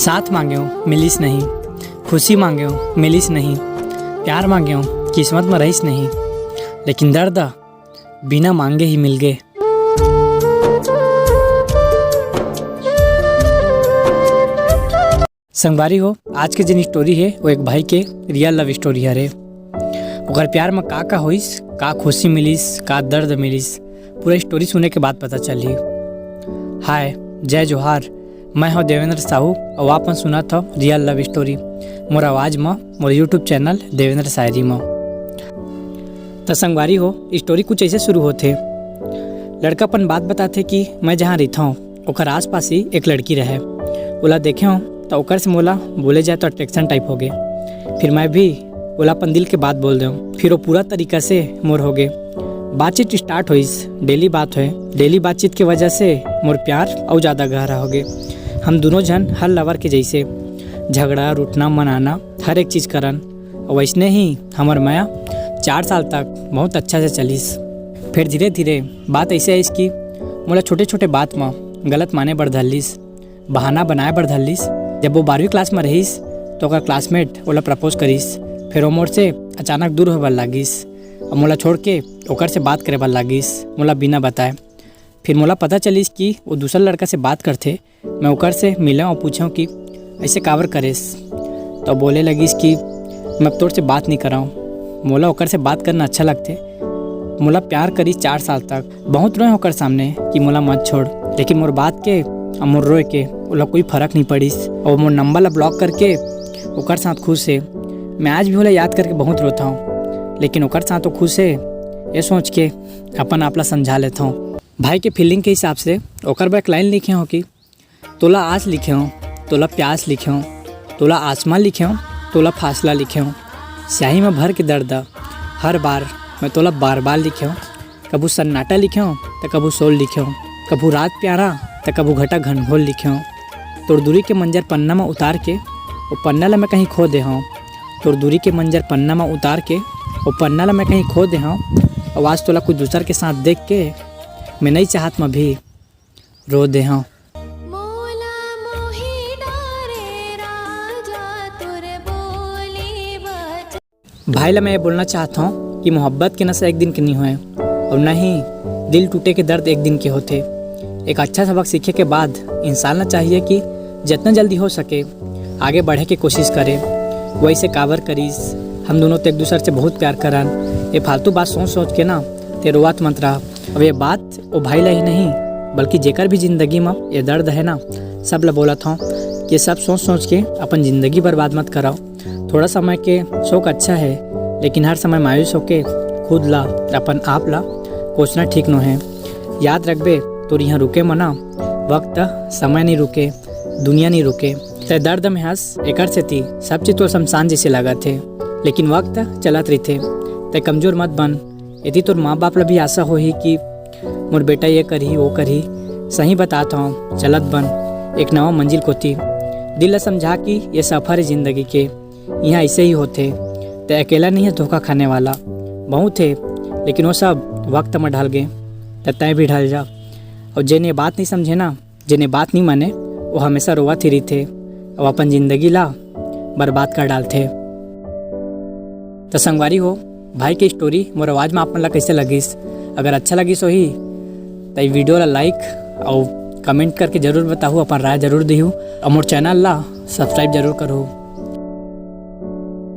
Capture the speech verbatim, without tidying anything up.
साथ मांगेंव, मिलिस नहीं। खुशी मांगेंव, मिलिस नहीं। प्यार मांगेंव, किस्मत में रहिस नहीं। लेकिन दर्द बिना मांगे ही मिल गे। संगवारी हो, आज के जेन स्टोरी हे, वो एक भाई के रियल लव स्टोरी हरे। ओकर प्यार में का का होइस, का खुशी मिलिस, का दर्द मिलिस, पूरा स्टोरी सुने के बाद पता चलही। हाय, जय जोहार, मैं हूं देवेंद्र साहू, अउ आप मन सुनत हव रियल लव स्टोरी मोर आवाज म, मोर YouTube चैनल देवेंद्र शायरी म। त संगवारी हो, स्टोरी कुछ ऐसे शुरू होथे। लड़का अपन बात बताथे कि मैं जहाँ रहिथौं, ओकर आसपास ही एक लड़की रहे। ओला देखे हौं, त ओकर से मोला बोले जाए तो अट्रैक्शन टाइप हो गए। फिर मैं भी ओला अपन दिल के बात बोल दें। फिर वो पूरा तरीका से मोर हो गए। बातचीत स्टार्ट होइस, डेली बात होए। डेली बातचीत के वजह से मोर प्यार अउ ज़्यादा गहरा हो गए। हम दोनों झन हर लवर के जैसे झगड़ा, रूठना, मनाना, हर एक चीज़ करन। अउ वैसने ही हमर मया चार साल तक बहुत अच्छा से चलिस। फिर धीरे धीरे बात ऐसे आइस कि मोला छोटे छोटे बात म गलत माने बर धर लिस, बहाना बनाए बर धर लिस। जब वो बारहवीं क्लास म रहिस, तो ओकर क्लासमेट ओला प्रपोज करिस। फिर वो मोर से अचानक दूर होए बर लागिस, अउ मोला छोड़ के ओकर से बात करे बर लागिस, मोला बिना बताए। फिर मोला पता चलिस कि वो दूसर लड़का से बात करथे। मैं ओकर से मिलेंव अउ पूछेंव कि ऐसे काबर करेस? तो बोले लगिस कि मैं अब तोर से बात नहीं करंव, मोला ओकर से बात करना अच्छा लगथे। मोला प्यार करिस चार साल तक, बहुत रोए ओकर सामने कि मोला मत छोड़, लेकिन मोर बात के अउ मोर रोए के ओला कोई फर्क नहीं पड़िस। अउ मोर नंबर ला ब्लॉक करके ओकर साथ खुश हे। मैं आज भी ओला याद करके बहुत रोथौं, लेकिन ओकर साथ वो खुश हे, ये सोच के अपन आप ला समझा लेथौं। भाई के फीलिंग के हिसाब से ओकर बर एक लाइन लिखे हौं कि तोला आस लिखे हौं, तोला प्यास लिखे हौं, तोला आसमां लिखे हौं, तोला फासला लिखे हौं। स्याही में भर के दर्द हर बार मैं तोला बार बार लिखे हौं। कभू सन्नाटा लिखे हौं, त कभू शोर लिखे हौं, कभू रात प्यारा, त कभू घटा घनघोर लिखे हौं। तोर दूरी के मंजर पन्ना में उतार के, वो पन्ना ला मैं कहीं खो दे हौं। तोर दूरी के मंजर पन्ना में उतार के, वो पन्ना ला मैं कहीं खो दे हौं। अउ आज तोला कुछ दूसर के साथ देख के, मैं नई चाहत में भी रो दे हौं। मोला मोही डारे राजा तोर बोली बचन। भाई ला मैं ये बोलना चाहत हौं कि मोहब्बत के नशा एक दिन के नहीं होए, अउ न ही दिल टूटे के दर्द एक दिन के होथे। एक अच्छा सबक सीखे के बाद इंसान ला चाहिए कि जितना जल्दी हो सके आगे बढ़े के कोशिश करे। वैसे काबर करिस, हम दोनों तो एक दूसर से बहुत प्यार करन। ये फालतू बात सोच सोच के ना ते रोवत मत रह। अब ये बात वो भाई ला ही नहीं, बल्कि जेकर भी जिंदगी में ये दर्द है ना, सब ला बोलत हौं कि सब सोच सोच के अपन जिंदगी बर्बाद मत कराओ। थोड़ा समय के शौक अच्छा है, लेकिन हर समय मायूस होके खुद ला, अपन आप ला कोसना ठीक नो है। याद रखबे, तोर इहाँ रुके मना, वक्त, समय नहीं रुके, दुनिया नहीं रुके। तै दर्द में हंस, एकर सेती सब चीज तो शमशान जैसे लागत हे, लेकिन वक्त चलत रहिथे। तै कमजोर मत बन, यदि तोर माँ बाप ला भी आशा होही कि मोर बेटा ये करही, वो करही, सही बतात हौं, चलत बन एक नवा मंजिल कोती। दिल ला समझा कि ये सफर है जिंदगी के, इहाँ ऐसे ही होथे। तै अकेला नहीं है धोखा खाने वाला, बहुत है, लेकिन वो सब वक्त में ढल गए, त तै भी ढल जा। और जेन ये बात नहीं समझे ना, जेन ये बात नहीं माने, वो हमेशा रोवत ही रहिथे, अउ अपन जिंदगी ला बर्बाद कर डालथे। त संगवारी हो, भाई के स्टोरी मोर आवाज में आप मन ला कैसे लगिस? अगर अच्छा लगिस होही, त ई वीडियो ला लाइक अउ कमेंट करके जरूर बताहू, अपन राय जरूर दिहू, अउ मोर चैनल ला सब्सक्राइब जरूर करहू।